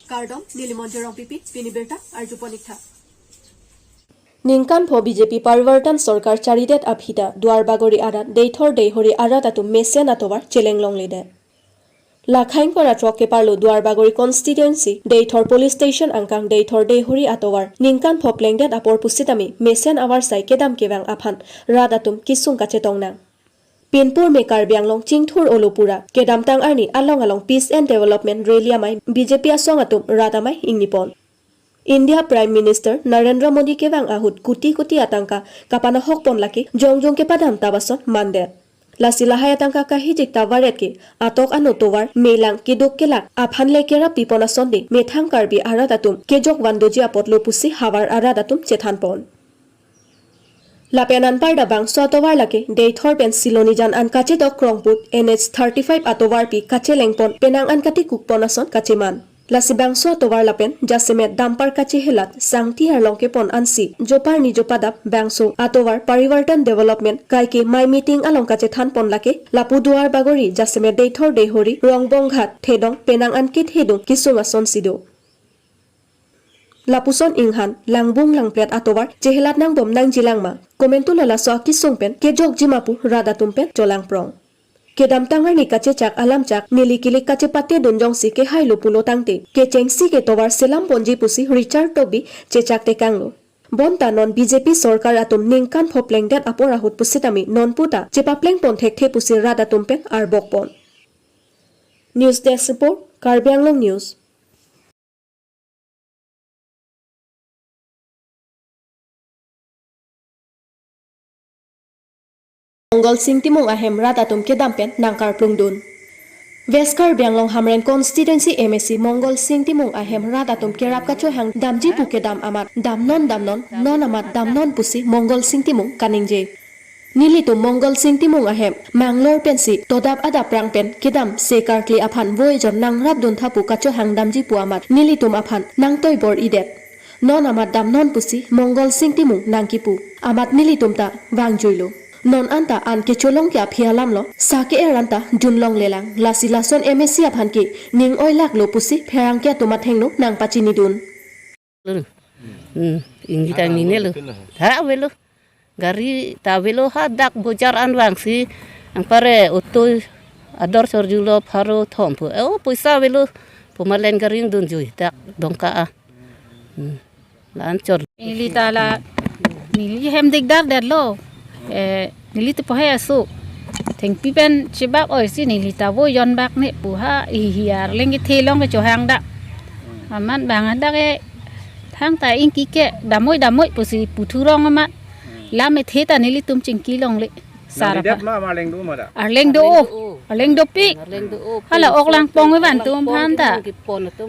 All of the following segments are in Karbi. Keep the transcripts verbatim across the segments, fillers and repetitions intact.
Kardom, neli Monjir Rongpipi, pini birta arjupon ik tha. Ningkan pho B J P Parivartan Sorkar charidet aphi ta Duarbagori arat, Deithor Deihori arat atum mesen atovar cheleng longledet. Lakhaing pora throk keparlo Duarbagori constituency, Deithor police station angkang Deithor Deihori atovar ningkan pho plengdet apor pusitame mesen avarsai kedam kevang aphan rat atum kesung kachetong nang. Pinpur me Karbi Anglong chingthur olopura kedamtang arni along along peace and development rally amei B J P asong atum rat amei ingnipon. India Prime Minister Narendra Modi kevang ahut kuti kuti atangka kapanahok pon lake jongjong kepadam tabason mandet. Lasi lahai atangka kahijik ta varet ke atok ano tovar melang keduk kelak aphan le kerap pipon ason de methang Karbi arat atum kejok vandoji apotlo pusi havar arat atum chethan pon. Lapen anparta bangso atovar lake Deithor pen Silonijan an kachedok krongput N H thirty-five atovarpi kachelengpon penang an katikukpon ason kacheman. Lasi bangso atovar lapen jasemet dampar kachehelat sangti arlong kepon ansi jopar nijopadap bangso atovar Parivartan Development kaike mei meeting along kachethan pon lake lapu Duarbagori jasemet Deithor Deihori Rongbong Ghat thedong penang an kethedung kesung asonsi do. Lapuson inghan langbung langplet atovar chehelat nangbom nangjilang ma, komantulo laso akesung pen kejokji ma pu rat atum pen cholangprong. Kedamtang arni kachechak alamchak neli kilik kachepate dunjongsi kehailo pulo tangte kechengsi ke tovar selam ponji pusi Richard Tokbi chechak tekanglo. Bonta non B J P sorkar atum ningkan pho plengdet apor ahut pusitame non puta chepapleng pon thekthe pusi rat atum pen arbok pon. News Desk Report, Karbi Anglong News. Mongol Sing Timung ahem rat atum kedam pen nangkarplungdun. West Karbi Anglong Hamren Constituency M A C Mongol Sing Timung ahem rat atum kerap kachohang damji pu kedam amat damnon damnon, non amat damnon pusi Mongol Sing Timung kaningje. Nelitum Mongol Sing Timung ahem Mangalore pensi todap adaprang pen kedam se karkli aphan voi jon nangrapdun tha pu kachohang damji pu amat nelitum aphan nangtoibor-idet. Non amat damnon pusi Mongol Sing Timung nangkipu amat nelitum ta vangjuilo. Non anta an kecholong ke aphi alamlo, sa ke-er anta junlonglelang, lasi lason M A C aphan ke ning oilaklo pusi pherangke atum athengno nangpachinidun. Hmm, inggi ta nine lo. Tha avelo. Gari ta avelo hadak bojar an vangsi. Anpar auto ador chorjulo pharo thom pu. Eh, o poisa avelo. Pu ma line gari dunjui dak Dongka a. Hmm. La-an chor. Neli ta la, neli hem dikdar detlo. Eh, neli te pohe asu. Thengpi pen chebak oisi neli ta voi jon bak ne pu ha, ihi arleng kethe along kechohang dak. Amat bang hadak e thangta ingki ke damoi damoi pusi puthurong amat. Lam ethe ta nelitum chingki longle. Sar nang lidet apa? Ma, ma arleng do ma da? Arleng do. Arleng do. Arleng dopik. Arleng do. Hala ok langpong evan tum phanta.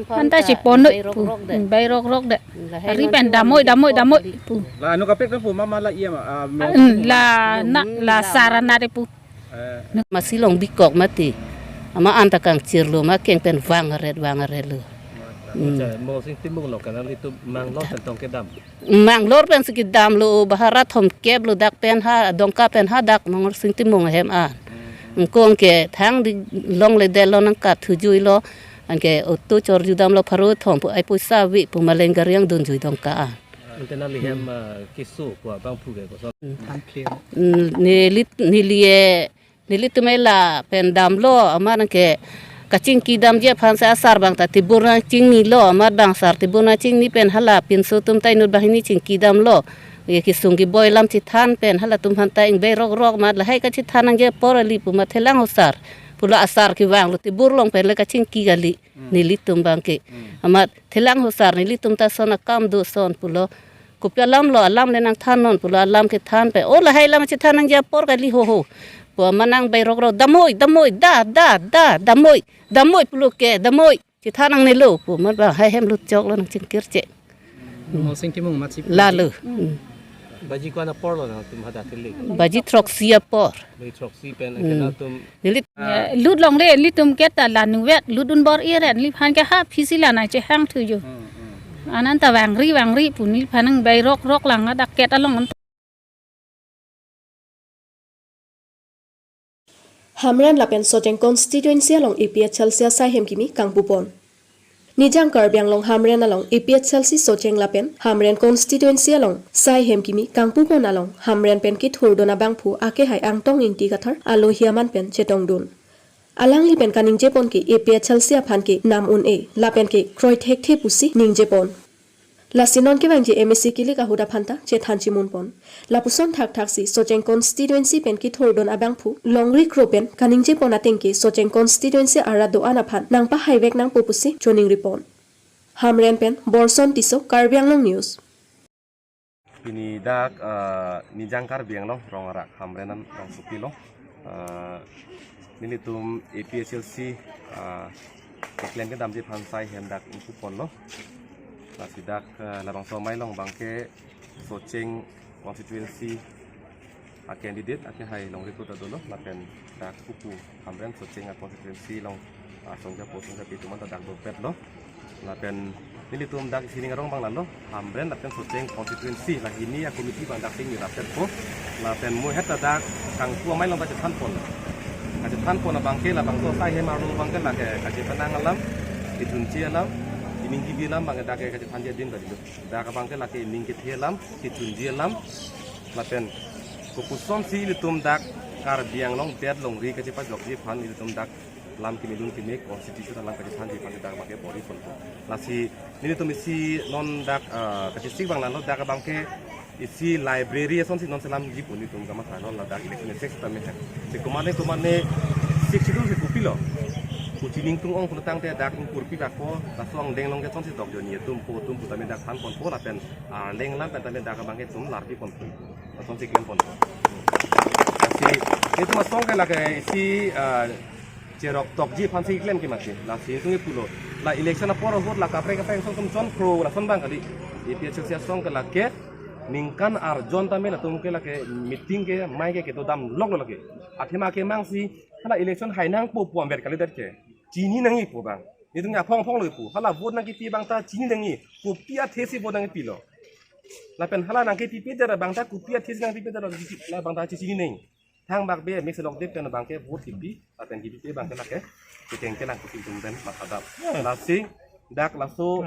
Phanta chepon noi pu. Bai rok rok de. Bai rok rok de. Lahai ari non pen damoi damoi damoi pu. La anu kapek pu mama la iya ma, ah, mo. Hmm, la na, la sar anat pu. Eh. Masi longbikok mati. Amat anta kangchirlo ma keng pen vang aret vang aret lo. Hmm. Acha, Mongol Sing Timung lo kanang itum Mangalore pen tong kedam. Mangalore pensi kedamlo, bahara thomkep lo dak pen ha, Dongka pen hadak Mongol Sing Timung ahem an. Ingkong ke thang di longledetlo nangkathujuilo, anke auto chorjudamlo pharo thom pu ai poisa ave pu ma line gari angdunjui Dongka an. Ante nangli hem, ah, keso pu abang pu ke koson. Hmm. Than clear. Hmm, neli, neli e, nelitum e la pen damlo, amat anke kachingki damji aphan si asar bang ta tebur nangchingnilo, amat bang sar tebur nangchingni pen hala pinso atum ta inut banghini chingki damlo. Ye kesung keboi alam chethan pen halatum aphanta ingbai rok rok amat lahai kachethan nangji apor kali pu ma thelang hosar pulo asar kevanglo tebur along pen le kachingki kali. Hmm. Nelitum bang ke. Hmm. Amat thelang hosar nelitum ta son akam do son pulo. Kopi alam lo, alam le nangthan non pulo, alam kethan pen. O lahai alam chethan nangji apor kali ho ho. Pu amat nangbai rok rok, damoi, damoi, da, da, da, damoi, damoi pulo ke, damoi. Chethan nangnelo pu amat bang hai hem lut choklo nangchingkir che. Mongol Sing Timung amatsi pu. Lalo. Hmm. Baji ko-an apor lo nangtum hadak kali? Baji throksi apor. Baji throksi pen, hmm, kena tum. Neli. Ah. Eh, lut longle, nelitum ke ta la nuvet, lut un bor-i ret, neliphan ke ha phisi la nangchehangthuju. Hmm, hmm. Ananta vangri, vangri pu neliphan nangbai rok rok lang hadak ket along. Hamren lapen Sojeng constituency along A P H L C asai hem kimi kangpupon. Nijang Karbi Anglong Hamren along A P H L C Socheng lapen Hamren constituency along Saihem kimi kangpupon along Hamren pen kethurdun abangphu akehai Angtong Ingti Kathar alohi aman pen chetongdun. Alangli pen kaningjepon ke A P H L C aphan ke nam un-e lapen ke kroi thekthe pusi ningjepon. Lasi non kevangji M A C kilik ahut aphanta chethan chimunpon. Lapuson thakthaksi Socheng constituency pen kethurdun abangphu Longri Kro pen kaningjepon ateng ke Socheng constituency arat do-an aphan nangpahaivek nangpo pusi choningripon. Hamren pen Borson Tisso, Karbi Anglong News. Pini dak, eh, Nijang Karbi Anglong rong arak Hamren an rongsopi lo. Eh, nelitum A P H L C, eh, keklem kedamji aphan Saihem dak ingpuponlo. Lasi dak, eh, labangso amei along abangke Socheng constituency a-candidate akehai Longri Kro ta dolo, lapen dak pupu Hamren Socheng a-constituency along asong japo asong japi atum anta dak dopetlo. Lapen nelitum dak isi ning arong abang lalo, Hamren lapen Socheng constituency la hini a-committee abang dak sing rapetpo. Lapen mo het ta dak kangpu amei along ta chethanpon. Kachethanpon abangke labangso Saihem arlo abangke lake kachepanang alam, kechunche alam, ining kebi alam abangke dak kachethanji adim tadi lo. Dak abangke lake ining kethe alam, kechunji alam, lapen kopusonsi ilitum dak Karbi Anglong det longri kachepajokji aphan ilitum dak lam kimi lun kimi constitution alam kachethanji aphan dak abangke bor-iponpo. Lasi nelitum isi non dak, ah, kachesik abang lalo, dak abangke isi library asonsi non selamji pu nelitum kamatha non ladak election six tame hai. Si komatne komatne Sixth Schedule si kopilo, kuchi ningtung ong pulo tangte dak ingkur pi bakpo, laso angdeng along ke asonsi dokjo, netum po atum pu tame dak thanponpo lapen arleng alam pen tame dak abangke itum larpiponpo, asonsi klemponpo. Lasi itum asong ke lake isi, ah, cherok tokji aphansi klem ke mati. Lasi itum ke pulo, la election apor ahut la kaprek kaprek asong atum chonphro lason abang kali. A P H L C asong ke lake ningkan arjon tame latum ke lake meeting ke amei ke kedo damloklo lake. Athema kemangsi hala election hai nangpo pu ambet kalidet ke chini nangji pu abang. Itum ke aphong aphong lo pu. Hala vote nangkepi abang ta chini nangji. Kopi athesi vote nangkepilo. Lapen hala nangkepipedet abang ta kopi athesi nangpipedet abang ta chini nangji. Thangbak be mix lok dip pen abangke vote kepi, lapen kepipe abangke lake kekeng kelang pusi itum pen mathadam. Lasi dak laso,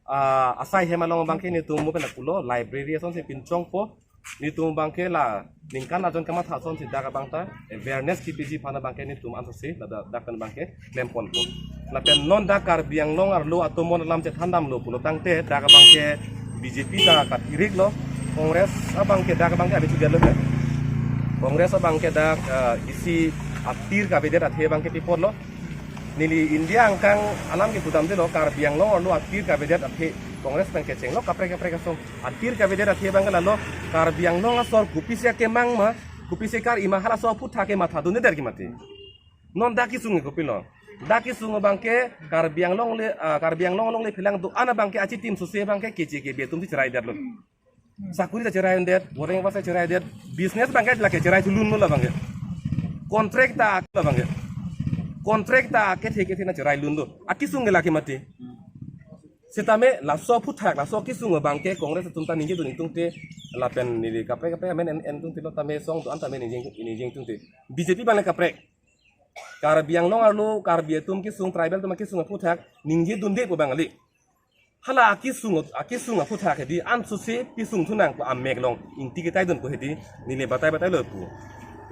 ah, a-Saihem along abangke netum mo pen pulo, library asonsi pinchongpo. Netum abangke la ningkan arjon kamatha asonsi dak abang ta awareness kepiji aphan abangke netum ansose la dak, dak pen abangke klemponpo. Lapen non dak Karbi Anglong arlo atomon alam chethandamlo pulo tangte dak abangke B J P ta kapirik lo, Congress abangke dak abangke abi chudet lo he. Congress abangke dak, eh, isi atir kavedet athe abangke pipotlo. Neli India angkang alam kepudamde lo, Karbi Anglong arlo atir kavedet athe Congress pen kechenglo kaprek kaprek asong. Atir kavedet athe abangke lalo Karbi Anglong asor kopisi akemang ma, kopisi kar-i ma halaso aphuthak ke mathadunde der ke mati. Non dak kesung ke kopilo. Dak kesung abangke Karbi Anglong le, ah, Karbi Anglong along le phelang do-an abangke achitim sose abangke keche kebe atum si cheraidetlo. Sakuri ta cheraidet, boreng pas ta cheraidet, business abangke lake cherai thulunlo la abangke. Contract ta la abangke. Contract ta kethe kethe na cherai lunlo. Akesung ke lake mati. Sitame laso aphuthak, laso kesung abangke Congress atum ta ningjedun ingtungte lapen neli kaprek kaprek amen en, en tungte lo tame song do-an tame ningjeng, ningjeng tungte. B J P abang le kaprek. Karbi Anglong arlo, Karbi atum kesung, tribal atum kesung aphuthak ningjedunde pu abang kali. Hala akesung, akesung aphuthak hedi ansose pisung thunang pu amek along ingti ketaidun pu hedi, neli batai batai lo pu.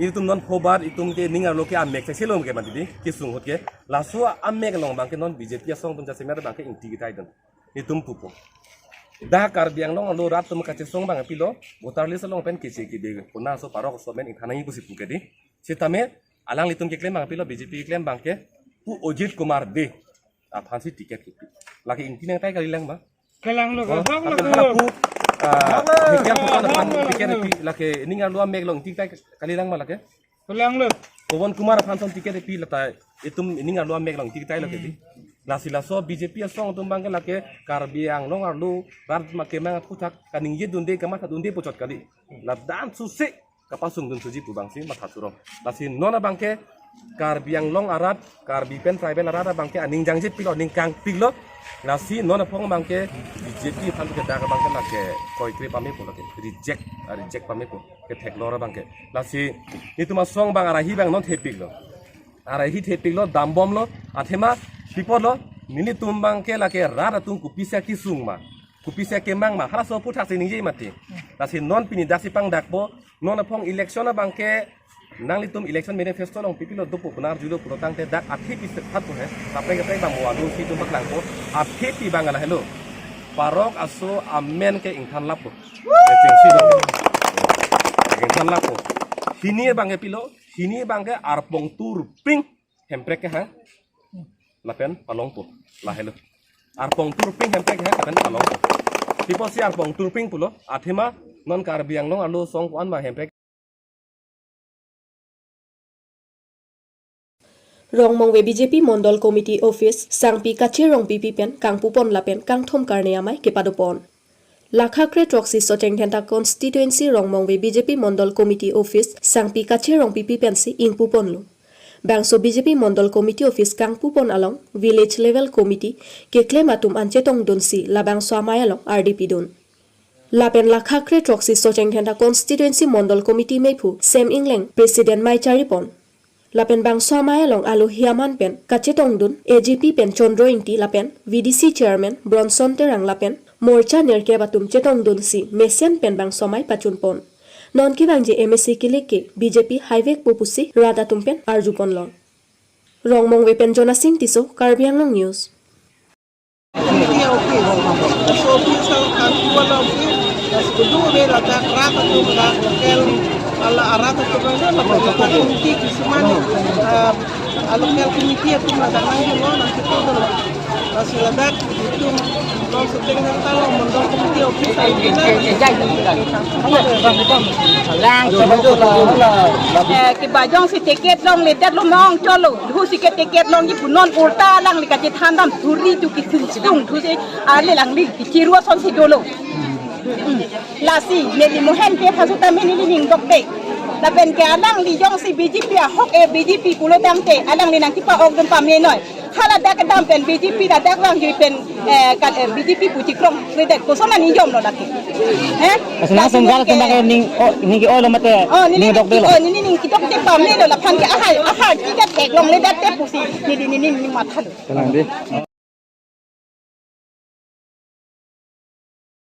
Itum non phobar itum ke ning arlo ke amek se selom ke mati di, kesung ahut ke. Laso amek along abangke non B J P asong atum jasemet abangke ingti ketaidun. Itum pupo. Dak Karbi Anglong arlo rat atum kachesong abang pilo, voter list along pen keche kebe, kona aso parok aso amen ingthan nangji pusi pu ke di. Sitame alanglitum keklem abang pilo, B J P keklem abangke pu Ajit Kumar Dey aphansi ticket kepi. Lake ingti nangtai kalilang ma? Kalanglo, oh, kalanglo, lapen kalanglo. Hala pu, ah, Michael Photon aphan kalanglo, ticket kalanglo. Kepi, lake ining arlo amek along ingti tai kalilang ma lake? Kalanglo. Pawan Kumar aphan ason ticket kepi lata itum ining arlo amek along ingti tai lo kepi. Lasi laso B J P asong atum abangke lake Karbi Anglong arlo rat atum akemang aphuthak kaningjedunde kamathadunde puchot kali. Ladak ansose kapasungdun suji pu abangsi matha surong. Lasi non abangke Karbi Anglong arat, Karbi pen tribal arat abangke aning jangje pilo, aning kangpiklo. Lasi non aphong abangke B J P aphan ke dak abangke lake koikre pamepo lake, reject, ah, reject pamepo ketheklor abangke. Lasi itum asong abang arahi abang non thepiklo. Arahi thepiklo, dambomlo, athema pipotlo, Nelitum abangke lake rat atum kopisi akesung ma, kopisi akemang ma, halaso aphuthak si ningje mati. Lasi non pini daksi pangdakpo, non aphong election abangke nanglitum election manifesto along pipilo dopo pu nangjulo pulo tangte dak athe pi sethat po he. Kaprek kaprek abang mo adu si tum paklangpo. Athe pi abang lahelo. Parok aso amen ke ingthan lappo. Kechengsi abang. Ingthan lappo. Hini abangke pilo, hini abangke Arpong Turping Hemprek kehang. Lapen palongpo. Lahelo. Arpong Turping Hemprek kehang lapen palongpo. Pipo si Arpong Turping pulo, athema non Karbi Anglong arlo song ko-an ma Hemprek. Rongmongve B J P Mondol Committee Office Sangpi Kache Rongpipi pen kangpupon lapen kangthom karne amei kepadopon. Lakha kre throksi Socheng Dhenta Constituency Rongmongve B J P Mondol Committee Office Sangpi Kache Rongpipi pensi ingpuponlo. Bangso B J P Mondol Committee Office kangpupon along Village Level Committee keklem atum an chetongdunsi labangso amei along ardi pidun. Lapen lakha kre throksi Socheng Dhenta Constituency Mondol Committee meiphu Sem Ingleng President mei charipon. Lapen bangso amei along alohi aman pen kachetongdun A G P pen Chandra Ingti lapen V D C Chairman Bronson Terang lapen morcha nerkep atum chetongdunsi mesen pen bangso amei pachunpon. Non kevangji M A C kelek ke B J P haivekpo pusi rat atum pen arjuponlo. Rongmongve pen Jonasing Tisso, Karbi Anglong News. Committee office. So, office ang, ang kuwan na office. Lasi kedua ladak rat atum, ladak local, ala arat atum, ladak committee kisuman, ah, a local committee atum ladak nangji lo, nangkito lo. Lasi ladak itum, lo seteng nang talo, Mondol Committee office, ang ina. Eh, kibajong si ticket longledetlo mong cholo. Husi ke ticket longji pu non ulta alangli kachethandam thuri tu kisung sung thusi ale alangli kichiru asonsi dolo. Hmm. Lasi neli mohen ke phasu tame neli ning dokde. Lapen ke alangli jongsi B J P ahok e B J P pulo tangte alangli nangkipa-okdun pamenoi. Hala dak kedam pen B J P ladak vangji pen, eh, kan, eh, B J P pu chikrongledet koson neli jomlo lake. Eh? Lasi nangtum gal ke tum ke ning, oh, ning ke-oi lo mate, oh, neli ning dokde lo. Oh, neli ning kitok te pamelo laphan ke ahai, ahai, kikat ek longledet te pusi, neli, neli, neli mathalo. Tenang di.